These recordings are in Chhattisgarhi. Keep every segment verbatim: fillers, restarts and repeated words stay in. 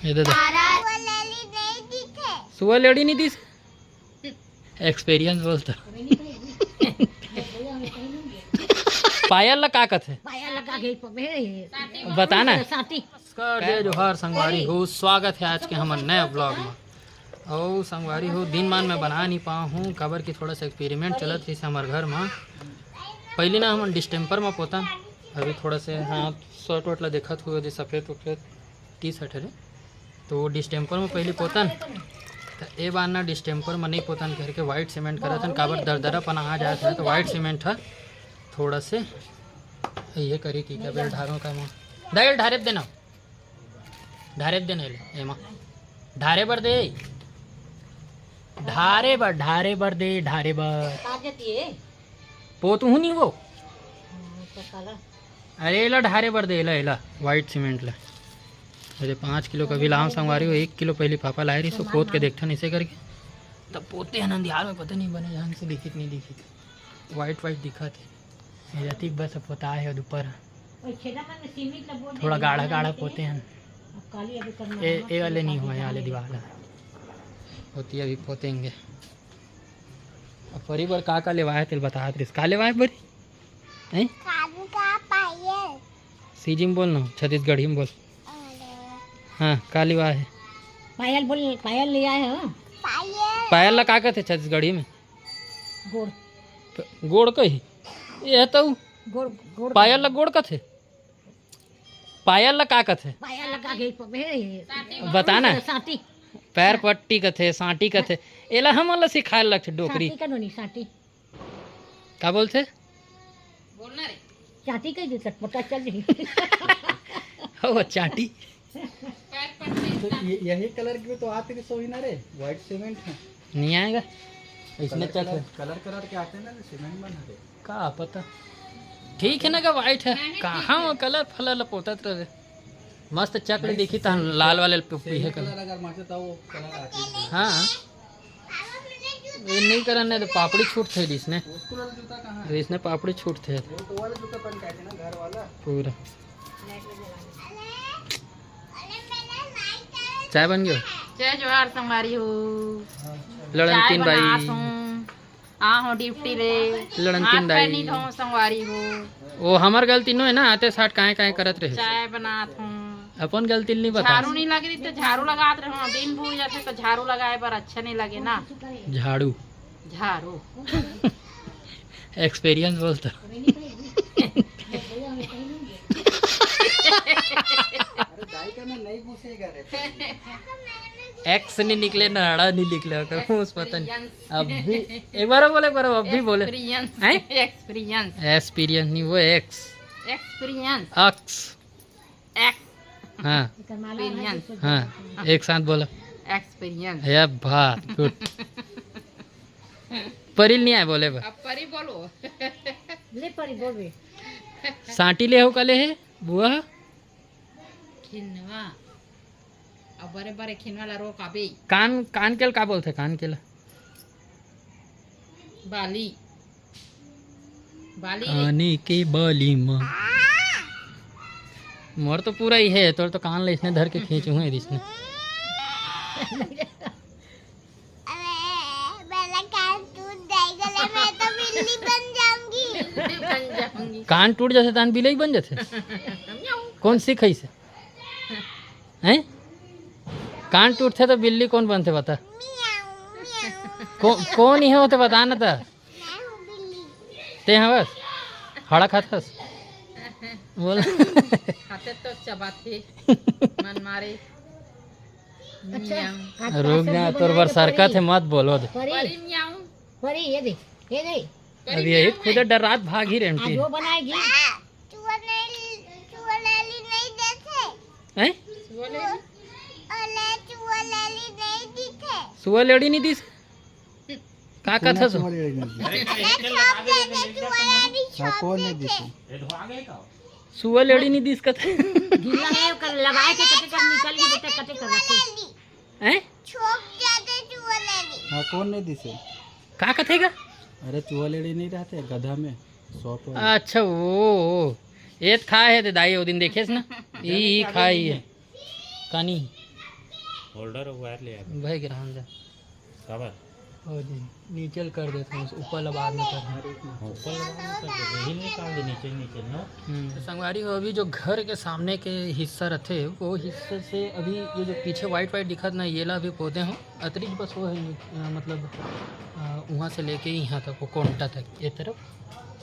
ये दे दे। सुआ लेड़ी नहीं दिस। एक्सपीरियंस बोलता। पायल ला का कथे? पायल लगा गई प-, हे, हे। बता ना। साथी। नमस्कार, जय जोहार संगवारी हो, स्वागत है आज के हमर नया ब्लॉग में। अउ संगवारी हो, दिन मान में बना नहीं पाऊँ हूँ, काबर कि थोड़ा सा एक्सपेरिमेंट चलत रहिस हमर घर में। पहले ना हमन डिस्टेम्पर में पोतन, अभी थोड़ा से हाथ शर्ट वर्ट ला देखत हुए, जे सफेद उफेद टी शर्ट हरे, तो वो डिस्टेम्पर में पहले पोतन, तो ए बार ना डिस्टेम्पर में नहीं पोतन करके वाइट सीमेंट करत हन, काबर दरदरापन आ जात है, तो वाइट सीमेंट ह थोड़ा से ये करी कि क्या बेल ढारो का माँ, दाई ढारे देना, ढारे देना ले एमा, ढारे बर दे, ढारे बर, ढारे बर दे, ढारे बर। काट देती है। पोतहूँ नहीं वो। हाँ, तो काला। अरे एला ढारे बर दे, एला, एला, वाइट सीमेंट ला। अरे पाँच किलो कभी लाम संगवारी हो, एक किलो पहली पापा लाए रही, सो पोत के देखथन इसे करके। तब पोते हन अंधियार में, पता नहीं बने ढंग से दिखित नहीं दिखित। वाइट वाइट दिखत है। ये रतिक बस पोता है और ऊपर। थोड़ा गाढ़ा गाढ़ा पोते हन। ए, ए वाले नहीं हुआ, ये वाले दीवार है। होती अभी पोतेंगे। अब परी बर का का लेवाए, तेल बतात रिस। का लेवाए परी? हैं? काजू का पायल। सीजी में बोल ना, छत्तीसगढ़ी में बोल। अरे। हाँ, का लेवाए है? पायल बोल, पायल ले आए हो? पायल। पायल ला का कहते छत्तीसगढ़ी में? गोड़। प-, गोड़ कही? ये तो गोड़, गोड़ पायल ला गोड़ कथे? पायल ला का कथे? पायल लगा गई प-, हे, हे। बता ना। साटी। पैर पट्टी कथे, साटी कथे। एला हमन ला सिखाए लगथे डोकरी। साटी का नोनी, साटी। का बोलथे? बोलना रे। चाटी कह दे, चटपटा चल रही। हो, चाटी। तो ये, यही कलर की तो आती रही सोई ना रे, वाइट सीमेंट है। नहीं आएगा, इसमें कलर, चक कलर, है। कलर, कलर के आते हैं ना, सीमेंट बना रे। का पता, ठीक है ना, का वाइट है, कहाँ वो कलर फलर ला पोतत रहे। मस्त चक ले नहीं, देखी तहन सेम लाल वाले पे सेम पीहे कलर। कलर अगर मारते तो वो कलर आती है। हाँ, ये नहीं करन, नहीं तो पापड़ी छूट थे इसने। उसको वाला जूता कहाँ है? इसने पापड़ी छूट थे। वो तो वाला जूता पहन के आए थे ना, घर वाला। पूरा। चाय बन गयो? जय जोहार संगवारी हो। लड़न चाय तीन बनात भाई। हूँ। आ हो ड्यूटी ले। लड़न तीन हाथ पैर भाई। नहीं धो संगवारी हो। वो हमर गलती नो है ना, आते साथ काहे काहे करत रहे। चाय बनात हूँ। अपन गलती नहीं बता। झाड़ू नहीं लगे तो झाड़ू लगात रहो, दिन भूल जाते तो झाड़ू लगाए पर अच्छा नहीं लगे ना। झाड़ू। झाड़ू। एक्सपीरियंस बोलता। अरे दाई का मैं नहीं घुसेगा रे। एक्स नहीं निकले, नाड़ा नहीं निकले, ओकर मुंह से पता नहीं। अब भी एक बार बोले, एक बार अब भी बोले। एक्सपीरियंस। हैं? एक्सपीरियंस। एक्सपीरियंस नहीं, वो एक्स। एक्सपीरियंस। अक्स। एक्स। हाँ। एक्सपीरियंस। हाँ, एक साथ बोला। एक्सपीरियंस। या बात, गुड। परिल नहीं आए बोले बा। अब परी बोलो। ले परी बोल बे। सांटी ले हो का ले है बुआ? खिनवा। अब बड़े बड़े खिनवा ला रोक अबे। कान, कान के ल का बोलथे? कान के ल? बाली। बाली रे। काने के बाली म। मोर तो पूरा ही है, तोर तो कान ले इसने धर के खींचू है इसने। अरे, मेरा कान टूट जाएगा ले, मैं तो बिल्ली बन जाऊंगी। बन जाऊंगी। कान टूट जाथे तान बिलई बन जाथे। म्याऊ। कौन सिखाइसे? हैं? कान टूटथे तो बिल्ली कौन बनथे बता? म्याऊ, म्याऊ। को-, कौन ही हो तो बता ना ता। मैं हूँ बिल्ली। ते हवस? हड़ा खाथस? बोल। खाथे तो चबाथे, मन मारे। अच्छा, म्याऊ। आज रुक जा, तोर बर सरकत हे, मत बोलो दे। परी। परी म्याऊ। परी, ये दे, ये दे। अब यही खुद डरात भाग ही रहती है। आज वो बनाएगी। चुआ नहीं, चुआ लेली नहीं देथे। हैं? चुआ लेली? ओले चुआ लेली नहीं दिथे। सुआ लेड़ी नहीं दिस? का कथा सो? चुआ लेली नहीं दिस। अरे, छोप देथे, चुआ लेली हाँ, छोप कौन नहीं देथे। दिस? सुआ लेड़ी नहीं दिस कथा। गिल्ला है, ओकर लगाए के कटे कर निकल के बेटा कटे कर रखे। हैं? छोप देथे चुआ लेली। हाँ, कौन नहीं दिसे? का कथे गा? अरे, चुआ लेड़ी नहीं रहते गधा में, सौंफ वाला। अच्छा, वो, वो। ये त खाए हे ते दाई, वो दिन देखेस ना? ई, ई खाए हे। कानी। होल्डर अउ वायर ले आबे। भाई के रहन दे। काबर? ओ जी, नीचे ल कर देते हैं, ऊपर ला बाद में कर। हाँ, ऊपर ला बाद में कर देते, यही निकाल दे, नीचे, नीचे, नो? हम्म। तो संगवारी हो, अभी जो घर के सामने के हिस्सा रहते, वो हिस्से से अभी ये जो पीछे वाइट वाइट दिखत ना, ये ला अभी पोते हो। अतरी बस वो है, अ, मतलब, अ, वहाँ से लेके यहाँ तक, वो कोंटा तक, ये तरफ,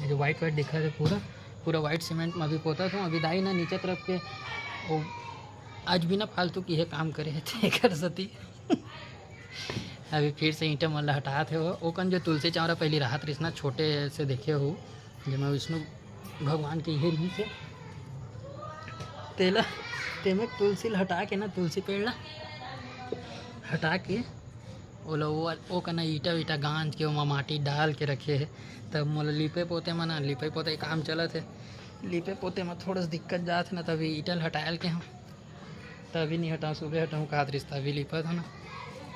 ये जो वाइट वाइट दिखत है पूरा, पूरा वाइट सीमेंट में अभी पोता था। अभी दाई ना नीचे तरफ के, वो आज भी ना फालतू की है काम करे है, तेकर सती। अभी फिर से ईंटा मन ला हटात हे वो। ओकन जो तुलसी चौरा पहली राहत रहिस ना, छोटे से देखे हो, जेमा विष्णु भगवान के इहे रहिस हे। तेला, तेमे तुलसी ला हटा के ना, तुलसी पेड़ ला हटा के, ओला वो, ओ कना ईंटा वीटा गांज के, ओमा माटी डाल के रखे हे। तब मोला लिपे पोते म ना, लिपे पोते काम चलत हे। लिपे पोते म थोड़ा सा दिक्कत जात हे ना, तभी ईंटा ला हटायल के हम। तभी नहीं हटाऊँ, सुबह हटाऊँ कहत रहिस, तभी लिपत हो ना।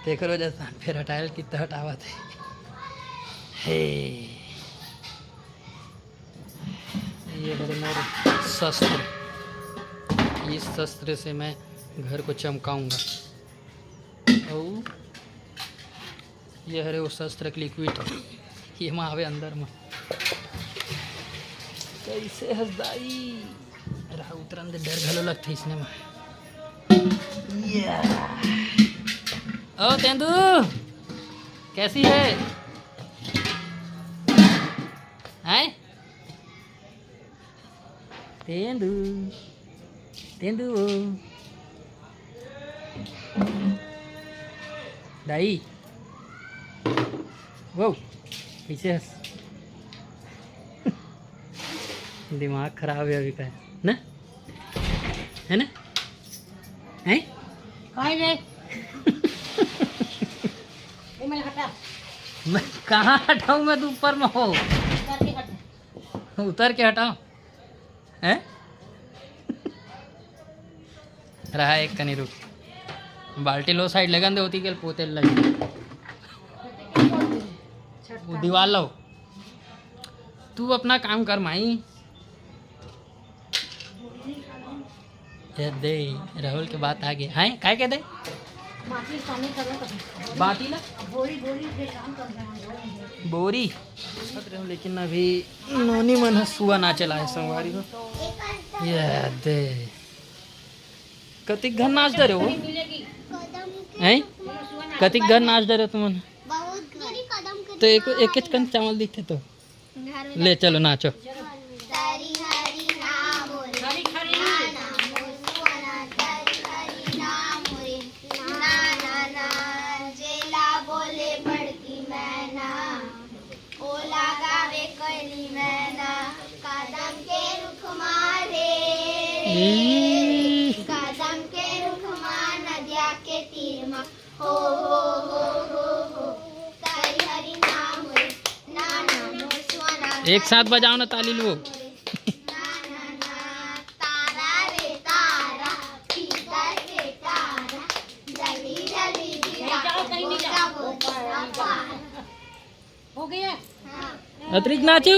तेकर वजह से फिर हटायल कितना हटावत हे। हे, ये हरे मोर शस्त्र, इस शस्त्र से मैं घर को चमकाऊंगा। और ये हरे वो शस्त्र के लिक्विड, ये मा आवे अंदर मा। कैसे हस दाई? रहा उतरन दे, डर घलो लगथे इसने मा। या। ओ तेंदू, कैसी है? हैं? तेंदू, तेंदू ओ। दाई, वो कैसे हस? दिमाग खराब है अभी का, ना? है ना? हैं? काय रे? ये मैं हटा। मैं कहाँ हटाऊँ, मैं तो ऊपर में हो। करके हटा। उतर के हटाओ। हैं? रहा एक कनी रुक। बाल्टी लो साइड लगन दे होती के पोते लगी। वो दीवार लो। तू अपना काम कर माई। ये दे, राहुल के बात आ गई। हैं? काय के दे? बाटी ला? बोरी। लेकिन अभी नोनी मन ह सुआ ना चलाए संगवारी हो। ये दे। कतिक घर नाच डरे हो? हैं? कतिक घर नाच डरे तुमन? तो एक, एक कन चावल दिखे तो। ले चलो नाचो। एक साथ बजाओ ना ताली लो। हो गया। अतिरिक्त नाचू।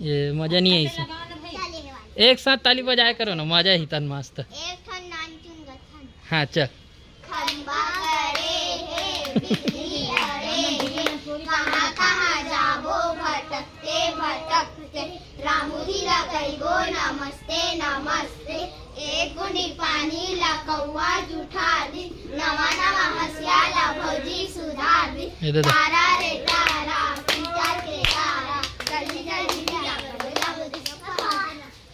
ये मजा नहीं है इसे। एक साथ ताली बजाया करो ना, मजा ही तन मस्त। हाँ चल।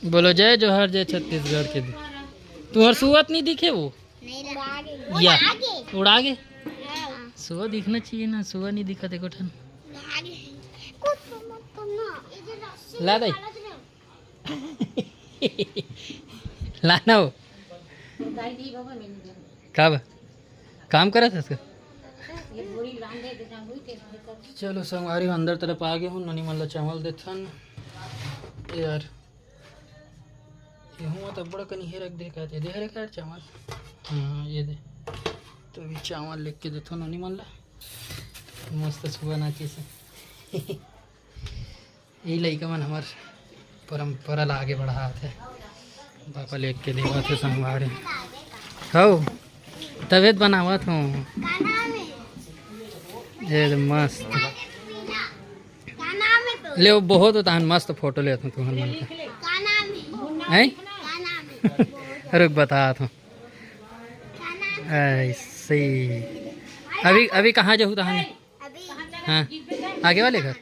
बोलो जय जोहार, जय छत्तीसगढ़ के। तुम्हार सुअत नहीं दिखे वो? या उड़ा गे। सुआ दिखना चाहिए ना, सुआ नहीं दिखा देखो ठन। ला दे। ला ना हो। का बा? काम करत हस का? चलो संगवारी, अंदर तरफ आ गए हूँ। नोनी मन ला चावल देथन यार। एहू तो बड़ा कनी हे रख दे, कहते दे रे का चावल। हाँ ये दे। तो अभी चावल लेके देथो नोनी मन ला। मस्त सुबह नाची से। ये लइका मन हमार परंपरा ला आगे बढ़ात हे। पापा लेके देवत हे संगवारी। खाओ। तबे तो बनावत हूँ। ये दे मस्त। ले, वो बहुत तहन मस्त फोटो लेत हूँ तुहर मन का। हैं? रुक, बतात हूँ। ऐसे। अभी, अभी कहाँ जाहू तहन? हाँ, आगे वाले घर।